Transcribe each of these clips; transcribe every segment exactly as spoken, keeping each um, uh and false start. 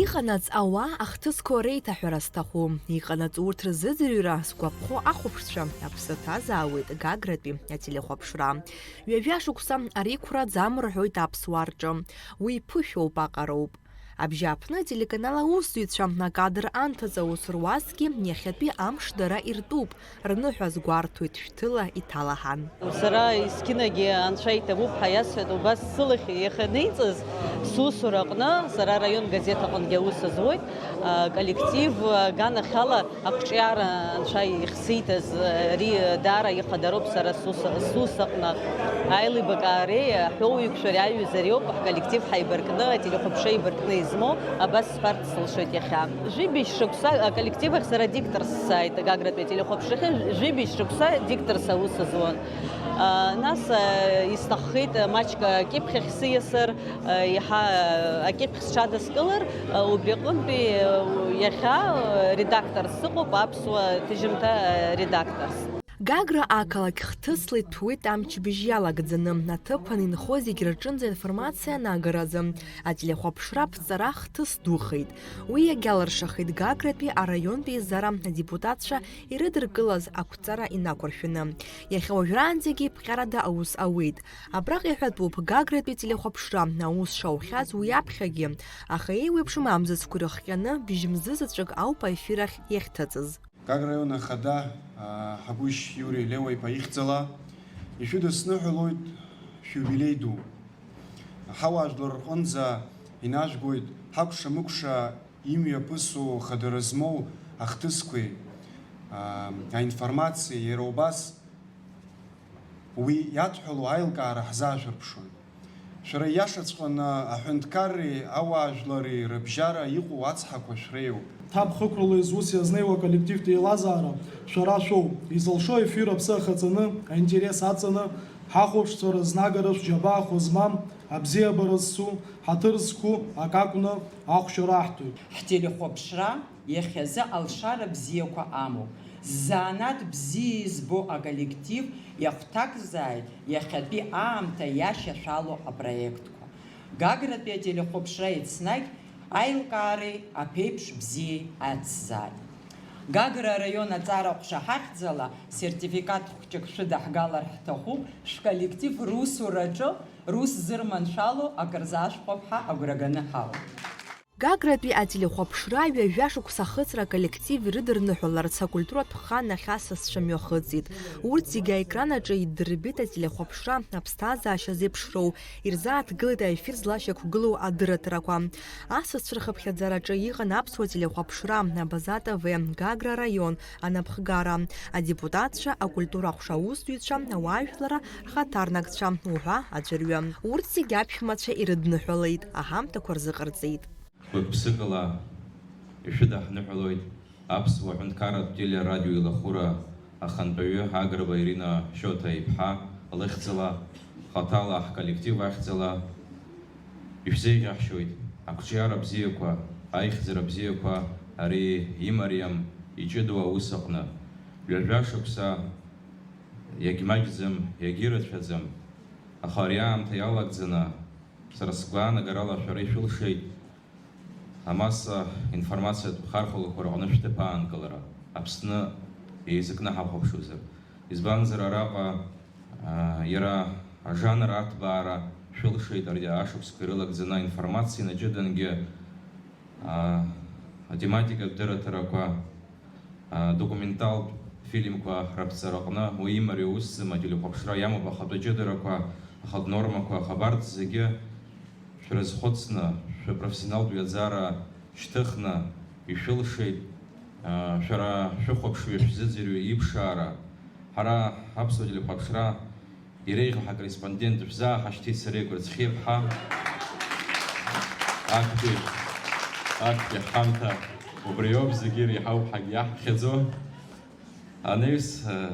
Иҟанаҵ ауаа ахҭысқәа реиҭаҳәара сҭаху, иҟанаҵ урҭ рзыӡырҩра сгәаԥхо ахәаԥшцәа, аԥсы ҭазаауеит Гагратәи ателехәаԥшра. Ҩажәа шықәса ари қәраӡам рҳәоит аԥсуаа рҿы. Уи ԥышәоуп, аҟароуп. Абжьааԥны ателеканал аусзуҩцәа акадр анҭыҵ аус руазҭгьы иахьатәи амш дара иртәуп, рныҳәа азгәарҭоит шәҭыла иҭалаҳан. Сара есқьынагьы анцәа иҭабуп ҳәа иасҳәоит, убас сылахь иахьанеиҵаз сусура аҟны, сара араион газеҭ аҟынгьы аус азуеит, а, коллектив, а, аганахьала Ақәҿиара анцәа ихсиҭаз, ари даара ихадароуп сара сус, сус аҟны. Аилибакаареи аҳәоуҩықәшәареи аиҩызареи ауп ҳколлектив ҳаибаркны, ателехәаԥшра еибаркны измоу, абас сҳәарц сылшоит иахьа. Жәибжь шықәса аколлектив ахь сара дикторс сааит Гагратәи ателехәаԥшрахьы, жәибжь шықәса дикторс аус азуан. А, нас, а, исҭаххеит маҷк акьыԥхь ахь сиасыр, Еиҳа акьыԥхь сҽадаскылар, убри аҟынтәи иахьа редакторс сыҟоуп, аԥсуа ҭыжьымҭа редакторс. Гагра ақалақь хҭысла иҭәуеит амчыбжь иалагӡаны, аҭыԥан инхо зегь рҿынӡа информациа анагаразы, ателехәаԥшра аԥҵара хҭыс духеит. Уи иагьалыршахеит Гагратәи араионтәи еизара адепутатцәа ирыдыркылаз ақәҵара инақәыршәаны. Иахьа уажәраанӡагьы ԥҟьарада аус ауеит. Абраҟа иҳәатәуп, Гагратәи ателехәаԥшра аус шаухьаз уи аԥхьагьы, аха еиуеиԥшым амзызқәа ирыхҟьаны, бжьымзы заҵәык ауп аефир ахь иахьҭыҵыз. Гагра араион ахада, аа, Ҳагәышь Иури Леуа-иԥа ихьӡала ишәыдысныҳәалоит шәиубилеи ду. Ҳауаажәлар рҟынӡа инажәгоит ҳакәша-мыкәша имҩаԥысу хадара змоу ахҭысқәеи, аа, аинформациеи, иара убас Уи иадҳәалоу аилкаара ҳзаашәырԥшуан. Шәара ииашаҵәҟьаны аҳәынҭқарреи ауаажәлари рыбжьара иҟоу ацҳақәа шәреиуоуп. Ҭабхықәрала изус иазнеиуа аколлективтә еилазаара шәара шәоуп. Изылшо ефир аԥсы ахаҵаны, аинтерес аҵаны, ҳахәаԥшцәа рызнагара шәџьабаахәа змам, абзиабара зцу, ҳаҭыр зқәу акы акәны ахәшьара аҳҭоит. Ҳтелехәаԥшра Иахьазы алшара бзиақәа амоуп. Ззанааҭ бзиа избо аколлектив иахәҭакзааит иахьатәи аамҭа иашьашәалоу апроектқәа. Гагратәи ателехәаԥшра еснагь аилкаареи аԥеиԥш бзиеи ацзааит. Гагра араион аҵара ҟәша ҳахьӡала сертификат хәҷык шәыдаҳгалар ҳҭахуп, шәколлектив русураҿы рус зырманшәало акыр заашәхәап ҳәа агәра ганы ҳаауп. Гагратәи ателехәаԥшра ҩажәа шықәса ахыҵра аколлектив ирыдырныҳәаларц акультуратә хан ахь асасцәа мҩахыҵит. Урҭ зегьы аекран аҿы иддырбеит ателехәаԥшра аԥсҭазаашьа зеиԥшроу, ирзааҭгылеит аефир злашьақәгылоу адырраҭарақәа. Асасцәа рхыԥхьаӡараҿы иҟан аԥсуа телехәаԥшра, Абаза Т В, Гагра араион, анапхгара, адепутатцәа, акультура аҟәша аусзуҩцәа, ауаажәларра рхаҭарнакцәа уҳәа аӡәырҩы. Урҭ зегьы аԥшәмацәа ирыдныҳәалеит, аҳамҭақәа рзыҟарҵеит. Гәык-ԥсыкала ишәыдаҳныҳәалоит аԥсуа ҳәынҭқарратә телерадио еилахәыра ахантәаҩы Агрба Ирина Шьоҭа-иԥҳа лыхьӡала, хаҭала ҳколлектив ахьӡала ишәзеиӷьаҳшьоит ақәҿиара бзиақәа, аихьӡара бзиақәа ари имариам, иҷыдоу аус аҟны. Ҩажәа шықәса иагьмаҷӡам, иагьырацәаӡам, аха ари аамҭа иалагӡаны, сара сгәаанагарала, шәара ишәылшеит амасса информациатә хархәалақәа рҟны шәҭыԥ аанкылара, Аԥсны еизакны ҳахәаԥшуазар. Избанзар, араҟа, аа, иара ажанр аҭбаара шәылшеит, ари ашықәсқәа ирылагӡаны аинформациа инаҷыдангьы, аа, атематикатә дырраҭарақәа, аа, документалтә фильмқәа раԥҵараҟны уи имариоу усӡам, ателехәаԥшра иамоуп ахатәы ҷыдарақәа, ахатә нормақәа, аха абарҭ зегьы шәрызхәыцны, шәпрофессионалтә ҩаӡара шьҭыхны ишәылшеит, аа, шәара шәыхәаԥшҩы шәзыӡырҩы иԥшаара. Ҳара, аԥсуа телехәаԥшра, иреиӷьу ҳакорреспондент шәзааҳашьҭит сара игәырҵхьеит ҳәа. Актәи, актәи ҳҳамҭа убриоуп, зегьы иреиҳауп ҳәагьы иаҳԥхьаӡо. Анаҩс, аа,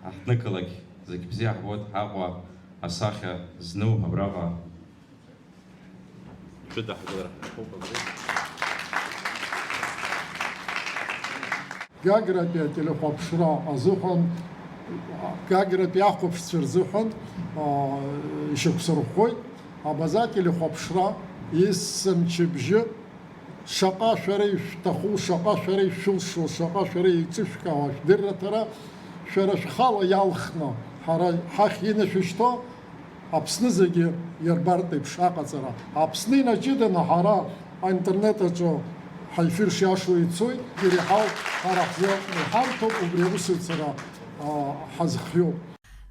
аҳҭнықалақь зегь бзиа ҳбоит, Аҟәа асахьа зну абраҟа шәыдаҳгалар ҳҭахуп абри. Гагратәи ателехәаԥшра азыҳәан, Гагратәи ахәаԥшцәа рзыҳәан, аа, ишьақәсырӷәӷәоит Абаза ателехәаԥшра есымчыбжьы Шаҟа шәара ишәҭаху, шаҟа шәара ишәылшо, шаҟа шәара еиҿышәкаауа ажәдырраҭара шәара шәхала иалхны ҳара ҳахь инашәышьҭуа Аԥсны зегьы иарбартә еиԥш аҟаҵара. Аԥсны инаҷыданы ҳара аинтернет аҿы ҳаефир шиашоу ицоит, иреиҳау ҳара ҳзы иҳамҭоуп убри аусеицара, а, ҳазхиоуп.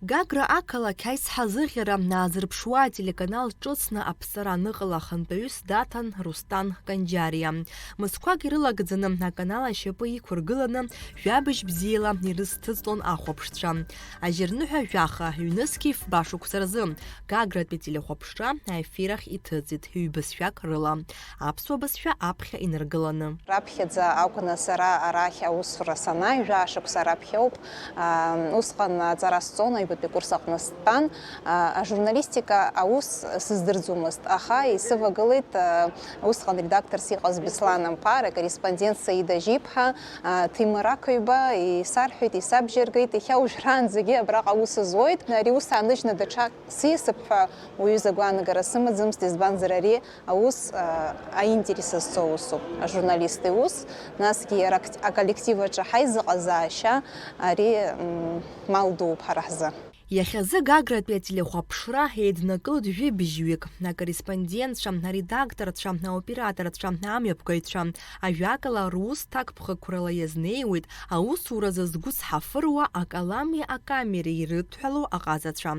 Гагра ақалақь аизҳазыӷьара аазырԥшуа ателеканал ҿыцны аԥҵара аныҟала ахантәаҩыс даҭан Рустан Канџьариа. Мызқәак ирылагӡаны аканал ашьапы иқәыргыланы, жәабжь бзиала ирызҭыҵлон ахәаԥшцәа. Ажьырныҳәа жәаха, ҩнызқьи фба шықәса рзы Гагратәи телехәаԥшра аефирахь иҭыҵит ҩбызшәак рыла, аԥсуа бызшәа аԥхьа инаргыланы. Раԥхьаӡа акәны сара арахь аусура санааи, жәаа шықәса раԥхьа ауп. Ам, усҟан аҵара сҵон, аҩбатәи курс аҟны стәан. А, ажурналистика аус сыздырӡомызт, аха исывагылеит, а, усҟан редакторс иҟаз Беслан Амԥар, акорреспондент Саида Жьиԥҳа, а, Ҭемыр Ақаҩба, исарҳәеит, исабжьаргеит, иахьа уажәраанӡагьы абраҟа аус зуеит. Ари ус ааныжьны даҽак сиасып ҳәа уаҩы изы агәаанагара сымаӡамызт, избанзар ари аус, а, аинтерес зҵоу усуп, ажурналист иус, насгьы иара ак-, аколлектив аҿы ҳаизыҟазаашьа ари, м, мал дууп ҳара ҳзы. Иахьазы Гагратәи ателехәаԥшра еиднакылоит жәибжьҩык, акорреспондентцәа, аредакторцәа, аоператорцәа, амҩаԥгаҩцәа, ажәакала, рус ҭакԥхықәрала иазнеиуеит аусуразы згәы цҳафыруа акалами акамереи ирыдҳәалоу аҟазацәа.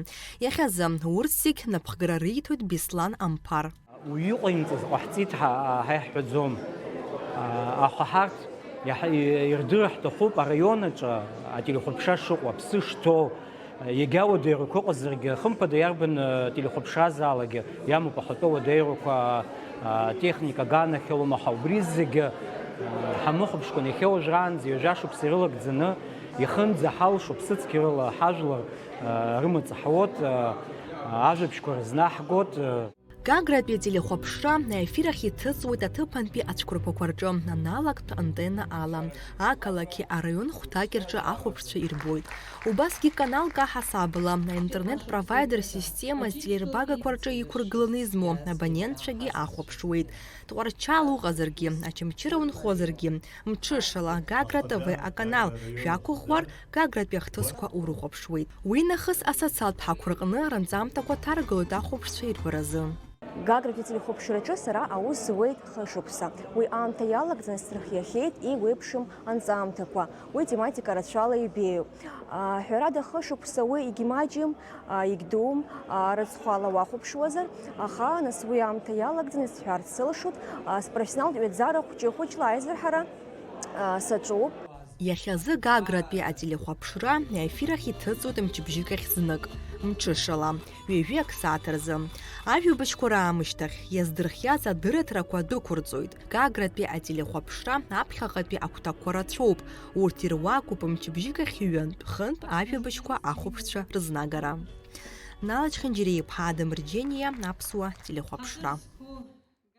Иахьазы урҭ зегь напхгара риҭоит Беслан Амԥар. Уаҩы иҟаимҵаз ҟаҳҵеит ҳәа, ҳа иаҳҳәаӡом. Аха ҳарҭ иаҳ-, ирдырыр ҳҭахуп араион аҿы ателехәаԥшра шыҟоу, аԥсы шҭоу, егьа уадаҩрақәа ыҟазаргьы, хымԥада иарбан, ы, телехәаԥшразаалакгьы иамоуп ахатәы уадаҩрақәа, ы, техника аганахьалом, аха убри зегьы, ы, ҳамыхәаԥшкәан иахьа уажәраанӡа ҩажәа шықәса ирылагӡаны, ихынӡаҳалшо ԥсыцқьарала ҳажәлар, ы, рымаҵ ҳауеит, ы, ажәабжьқәа рызнаҳгоит, ы, Гагратәи ателехәаԥшра аефир ахь иҭыҵуеит аҭыԥантәи ацәқәырԥақәа рҿы аналогтә антенна ала. Ақалақьи араион хәҭаки рҿы ахәаԥшцәа ирбоит. Убасгьы каналк аҳасабала аинтернет-провайдер система зтелеирбагақәа рҿы иқәыргыланы измоу абонентцәагьы ахәаԥшуеит. Тҟәарчал уҟазаргьы, Очамчыра унхозаргьы, мҽышала Гагра Т В аканал шәақәыӷәӷәар, Гагратәи ахҭысқәа урыхәаԥшуеит. Уи нахыс асоциалтә ҳақәра рҟны ранҵамҭақәа ҭаргалоит ахәаԥшцәа ирбаразы. Гагратәи ателехәаԥшраҿы сара аус зуеит хышықәса. Уи аамҭа иалагӡаны срыхиахьеит еиуеиԥшым анҵамҭақәа. Уи тематика рацәала ибеиоуп. А, ҳәарада, хышықәса уи егьмаҷым, а, егьдуум, а, рыцхәала уахәаԥшуазар, аха нас уи аамҭа иалагӡаны исҳәарц сылшоит, а, спрофессионалтә ҩаӡара хәҷы-хәыҷла аизырҳара, а, саҿуп. Иахьазы Гагратәи ателехәаԥшра аефир ахь иҭыҵуеит мчыбжьык ахь знык, мҽышала, ҩажәи аксааҭ рзы. Ажәабжьқәа раамышьҭахь иаздырхиаз адырраҭарақәа дәықәырҵоит. Гагратәи ателехәаԥшра аԥхьаҟатәи агәҭакқәа рацәоуп, урҭ ируакуп мчыбжьык ахь ҩынтә-хынтә ажәабжьқәа ахәаԥшцәа рызнагара. Нала Чхинџьариа-иԥҳа Адам Рџьениа, Аԥсуа телехәаԥшра.